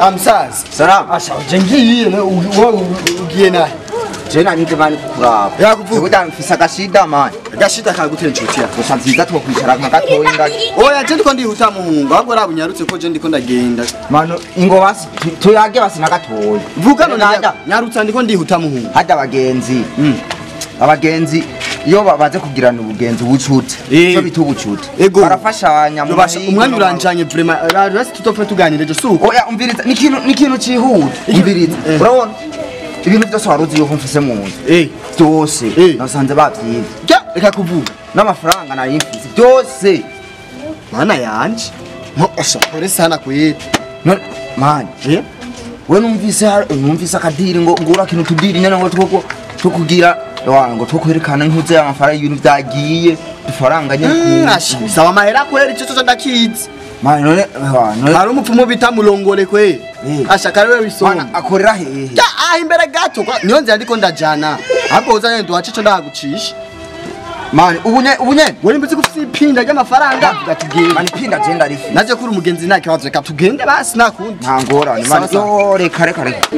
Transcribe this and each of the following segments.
Amsazi. Salamu. Asha uje ngiye ugiye nahe? Je nanyuze mani kukuraba. Yakuvuga. Mfise agashida mani. Agashida kagutera inshuti ya. Gusa nziza twokwicara nka gatoyi ndaki. Oya je ndiko ndihuta muhungu ahubwo rabunyarutse ko je ndiko ndagenda. Mano ingo basi tuyage basi na gatoyi. Vuga none nyarutsa ndiko ndihuta muhungu. Hada abagenzi. Abagenzi iyo baze kugirana ubugenzi ubucuti. Cyo bita ubucuti. Barafashanya mu umwanya uranjanye vraiment rasi tutopfa tuganire je suko. Oya umviriza ni ikintu cihuta. Umviriza. Urabona ibintu byose waruzi yuko mfise mu nzu. Byose nasanze bavyivye. Reka kuvuga. N'amafaranga nari mfise byose. Mana yanje. Mo asha pole sana kweli. Mani. We numvise akadiri ngo ngura kintu tudiri nyene ngo twoko tukugira ngo twokwerekana inkuze y'amafaranga ibintu vyagiye dufaranga nyene. Asha sawa mahera kweli ico cyo ndakizi. Mani none hari umupfumu bita mulongore kweli. Asha kariwe bisonga. Mana akorera hehe? Ah imbere gato niyo nzira ndiko ndajana. Ahubwo uzanye duhace ico ndagucisha. Mani ubunye wari mbizi gufise ipinda ry'amafaranga tugende. Mani pinda je ndarifi. Naje kuri umugenzi nta kibazo reka tugende basi nakundi. Nta ngorane mani yo reka reka reka.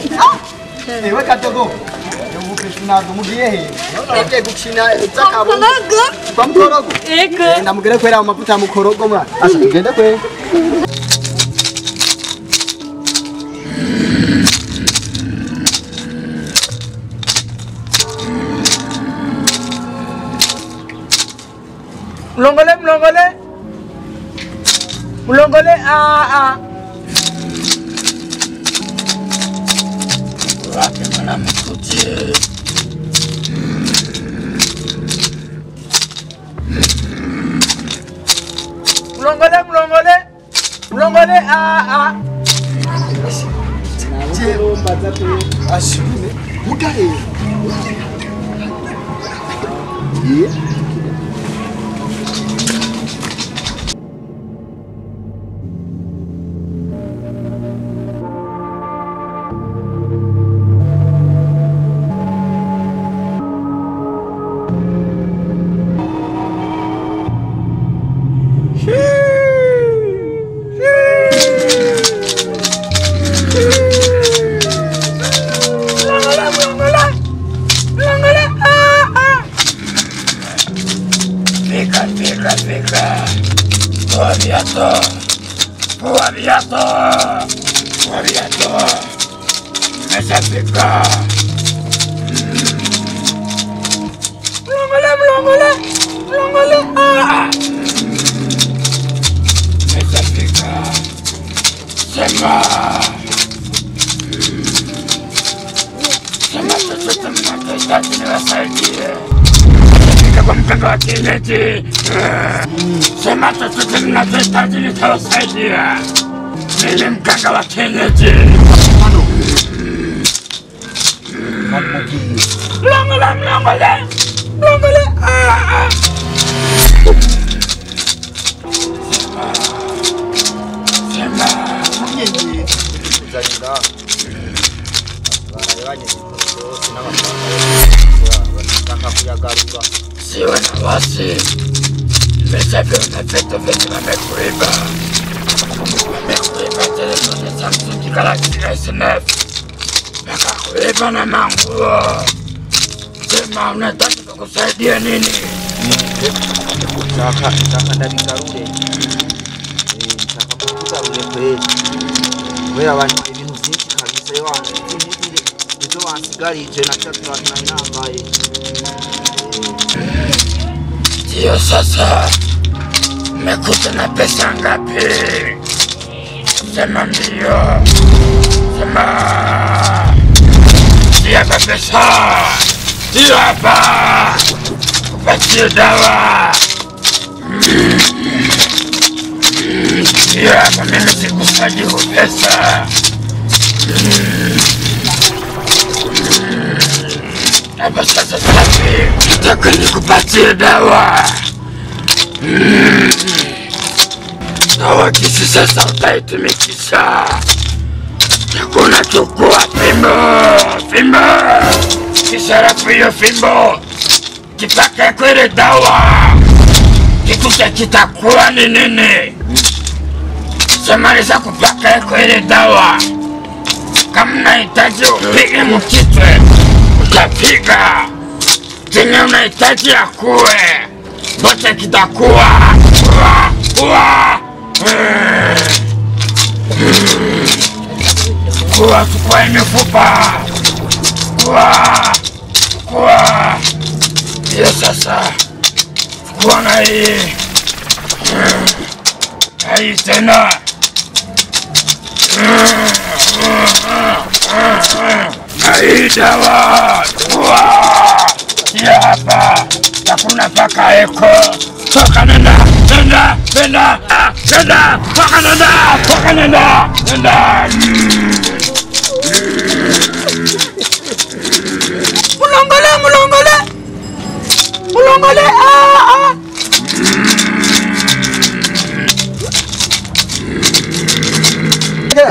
Ewe kadogo. Ntabwo mugiye he? None gukina iby'akabongo. Kwa mukorogo? Ego. Ndamugere kwera amavuta ya mukorogo mwa. Asha tugende kwe. Mlongole mlongole. Mlongole a a. Wapi mwanamke? Mlongole mlongole. Mlongole a a. Ashime mugahe. Ye. Mlongole mlongole. Mlongole a a. Nimeshafika. Sema. Sema chochote mnachohitaji niwasaidie. Nimefika kwa mganga wa kienyeji. Sema chochote mnachohitaji nitawasaidia. Mimi mganga wa kienyeji. Mlongole mlongole. Mlongole a a. Siwe na wasi. Nimeshaviona vitu vingi wamekuiba. Wamekuiba telefoni Samsung Galaxy S9. Wakakuiba na manguo. Sema unataka tukusaidie nini? Nshaka ndabigarure. Nshaka kugarure kweli. Kubera abantu ibintu byinshi kabisa yo izo bansigarije na cya turatu nari nambaye. Ndiyo sasa umekuta na pesa ngapi? Sema ndio. Sema. Ndiyo hapa pesa. Ndiyo hapa. Kupatie dawa. Ndiyo hapa mimi sikusaji pesa. Hapa sasa safi. Nataka nikupatie dawa. Dawa kisi sasa utaitumikisha. Hakuna chukua fimbo. Fimbo. Kisha rafu hiyo fimbo. Kipake kwele dawa. Kitu kitakuwa ni nini? Semaliza kupaka kwele dawa. Kama unahitaji upige mkichwe, utapiga. Chenye unahitaji akuwe, bote kitakuwa. Kuwa, chukua mifupa. Kuwa, kuwa. Hiyo sasa. Chukua na hii. Hii tena. Na hii dawa. Kuwa. Hiyo hapa. Hakuna paka eko. Toka nenda. Nenda. Nenda. Nenda. Toka nenda. Toka nenda. Nenda. Mulongole, mulongole. Mulongole. Ah, ah.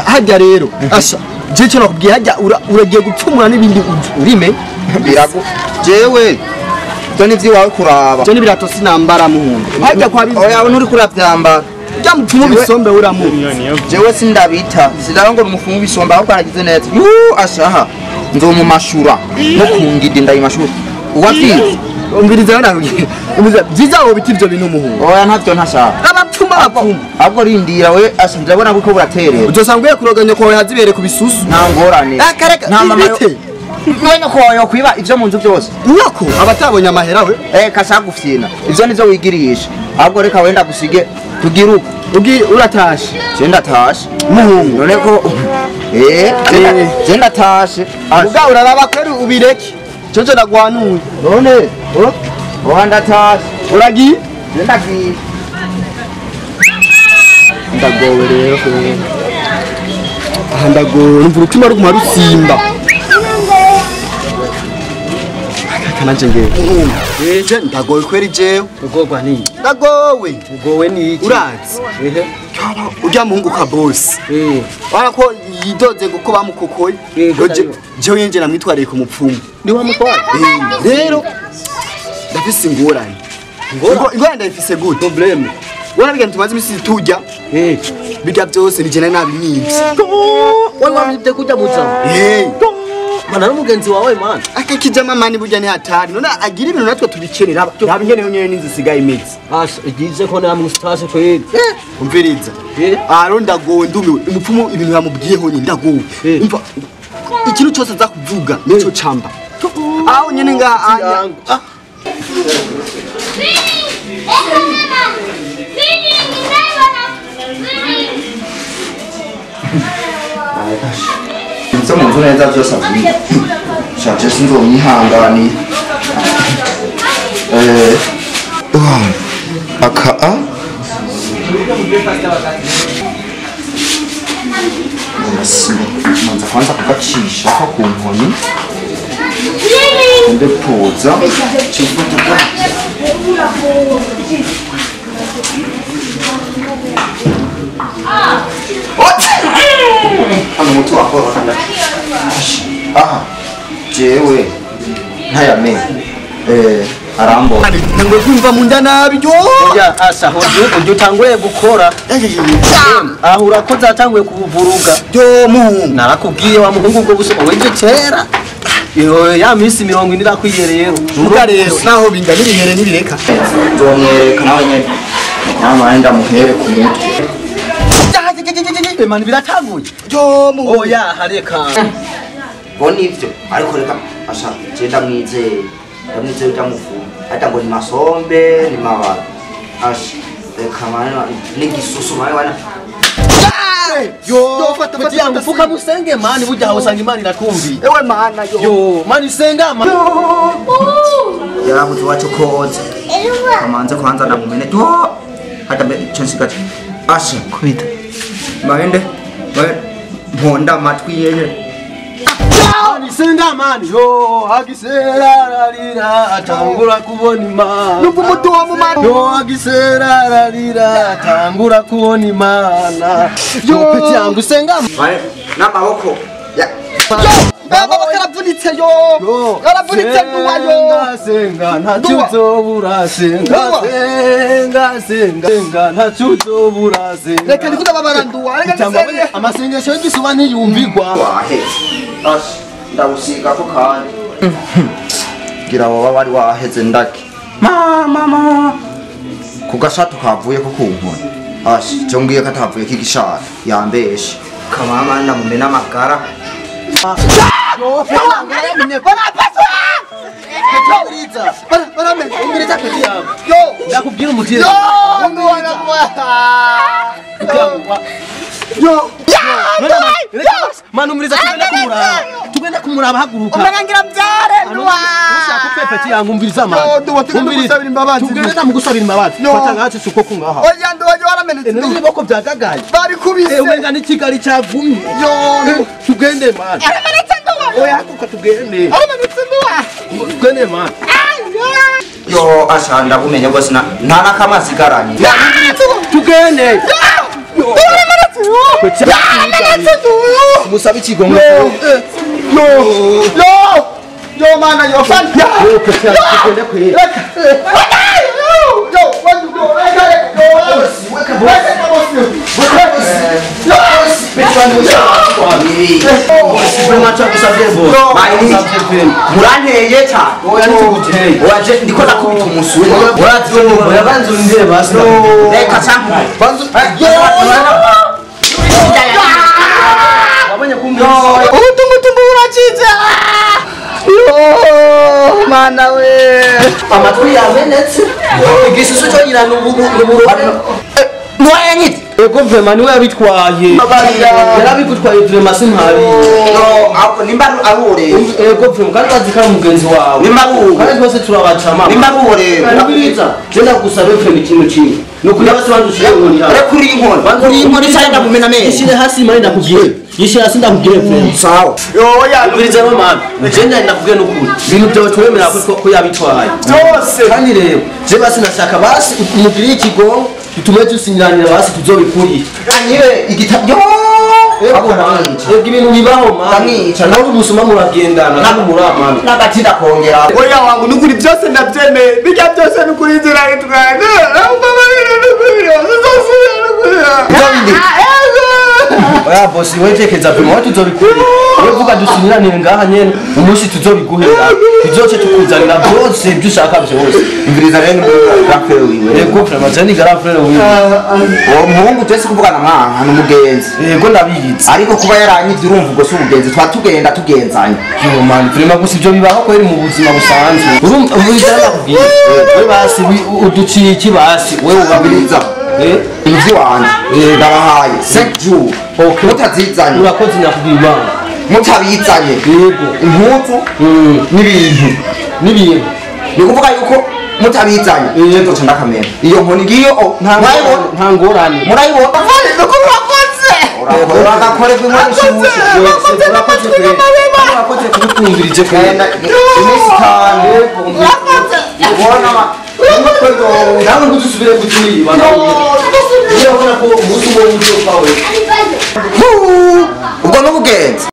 Hajya rero asha je cyo nakubwiye hajya uragiye gupfumura n'ibindi urime birago jewe byo nivyi wawe kuraba je nibirato sinambara muhungu hajya kwa bizi oya nturi kuravyambara jya mupfumu bisombe uramu jewe sindabita sindarongo mupfumu bisombe ahubwo aragize neza yu ashaha nzomumashura no kungidi ndayimashura uwavyize umviriza nakubwiye umviriza byiza wo biti ivyo bintu muhungu oya ntavyo ntashaka abapfuma abapfumu ahubwo rindira we asha ndabona ko buraterera uzosanga ugiye kuroga nyoko wawe hazibere ku bisusu nta ngorane akareka nta mama we nyoko wawe yokwiba ivyo mu nzu byose nyoko abatabonye amahera we kashaka gufyina ivyo nivyo wigirisha ahubwo reka wenda gusige tugira uko ugi uratashe je ndatashe muhungu none ko je ndatashe uga uraraba kweri ubireke cyoco ndagwanuye none oha ndatashe uragiye je ndagiye ndagowe rero aha ndagowe numva urutima ruguma rusimba kananje ngewe je ndagowe kweri jewe ugogwa niki ndagowe ugowe niki urazi ehe urya muhungu ka boss wana ko yidoze ngo ko bamukokoye jewe yinjira namwitwariye ku mupfumu ni wa mutwaye rero ndafise ingorane ingorane ndayifise gute probleme wana bigana tumaze imisi turya bijya byose ni jena nabimwivye wari wamwivye kurya muzama mana n'umugenzi wawe mana akakijama mani burya ni hatari none agira ibintu natwe tubikenera nta binkenewe nyene n'inzu isigaye imeze asha igize ko namwe ustashe kweli umviriza aro ndagowe ndumiwe umupfumu ibintu yamubwiyeho nyine ndagowe umva ikintu cyose aza kuvuga nico camba aho nyene ngaha anya Ibyo mu nzu neza byose avuye shaje sinzomwihanganira aka a manza kwanza kugacisha ko ku nkoni ndepoza cifata hano umuti wakora aha jewe ntayamenye arambona ntanguye kumva mu nda nabi yo oya asa ujya utanguye gukora aho urakoze atanguye kubuvuruga yo muhungu narakubwiye wa muhungu ubwo busoma weje kera ya minsi 40 irakwiye rero muga rero naho bingana ibihere n'ibireka nzomwereka nawe nyene namara ndamuhere ku mutwe Mani biratanguye yo muhungu oya hareka ngo nivyo ariko reka asha je ndamwizeye ndamufuma hata ngo ni masombe ni mababi asha reka mana n'igisusu mwana wana yo fata fata yangu fuka musenge mani burya usanga imana irakumviye ewe mana yo yo mani senga mani yarabuze wacu koza amanze kwanza ndamumene to hata mbe chensigaje asha kubita maende mponda amatwi yeye mani senga mani yo agiserararira atangura kubona imana numva umuti wo mu mani yo agiserararira atangura kubona imana yo peti yangu senga mani n'amaboko ya yo amaboko aravunitse yo yaravunitse Nduwa yo senga ntacyo uzobura senga senga senga senga ntacyo uzobura senga reka ndikuda babara Nduwa reka nisenge amasengesho y'igisuba ntiyumvigwa waheze ash ndawusiga ko kandi gira baba bari waheze ndake mama kugashato kavuye ko kunkona ash cyo ngiye katavuye kigishara yambeshe kamama ndamumena amagara ndakubwira umutiro manu umviriza tugenda kumuraba haguruka umenangira mbyare Nduwa ushaka pepeti yangu umviriza mani tugenda mugusabira imbabazi fata ngacu suko kungaha oya Nduwa waramenetse n'ibiboko byagagaye barikubise umenga n'ikigali cyagumye yo tugende mani aramenetse Nduwa oya haguruka tugende aramenetse Nduwa tugende mani yo asha ndakumenye rwose nta n'akamasigaranye tugende musabe ikigongo yo mana yo muranteye cyane oya ndiko nakubita umusuri reka ubutumbutumbu buracitse yo mana we amatwi yamenetse igisusu cyo ngira n'uburore ntiwayanyitse ego vrema niwe yabitwaye yarabigutwaye vrema simpari nimba ari uwo rero ego vrema kandi bazi ko ari mugenzi wawe nimba ari uwo kandi twese turabacama nimba ari uwo rero ndabiriza je ndagusabe vrema ikintu kimwe ni ukuri basi banza ushire inkoni hasi kuri inkoni kuri inkoni cyane ndamumena amenyo ishire hasi mani ndakubwire yishire hasi ndakubwire vrema sawa oya ubiriza no mani je ndakubwire n'ukuri ibintu byawe turemera ko yabitwaye byose kandi rero je basi nashaka basi umugirire ikigongo tutume dusinyiranira basi tuzobikuriye anyibe igitabo yo ego ibintu bibaho mani nawe ubusuma muragendana nawe muramana n'agatinda kongera oya wangu nukuri byose ndabyemeye bijya byose nukuri inzira yitwaye oya bosi wewe tekeza vima wewe tuzobikuriye wewe vuga dusinyiranire ngaha nyene umunsi tuzobiguhera tuzoce tukuzanira byose ibyo ushaka byose imviriza rero ni grand wiwe ego vraiment je ni grand frère wiwe uwo muhungu twese kuvugana mwanka ni umugenzi ego ndabizi ariko kuba yaranyivye urumva ubwo si ubugenzi twa tugenda tugenzanye yo man vraiment gusa ibyo bibaho kweri mu buzima busanzwe urumva umviriza ndakubwiye we basi uduciye iki basi wewe ubabiriza ibintu by'iwanje ndabahaye 5 jours mutazizanye urakoze nyakubwira Imana mutabizanye yego impuzu n'ibintu n'ibintu ni ukuvuga yuko mutabizanye yego nzoca ndakamena iyo nkoni ngiyo nta ngorane murayibona urakoze uragakorerwa inkoni ishushe urakoze kubikumvirije genda iminsi itanu ubona nawe ntuzusubire kutuyiba urabona ko umunsi umwe w'uburyo bwawe ubwo n'ubugenzi.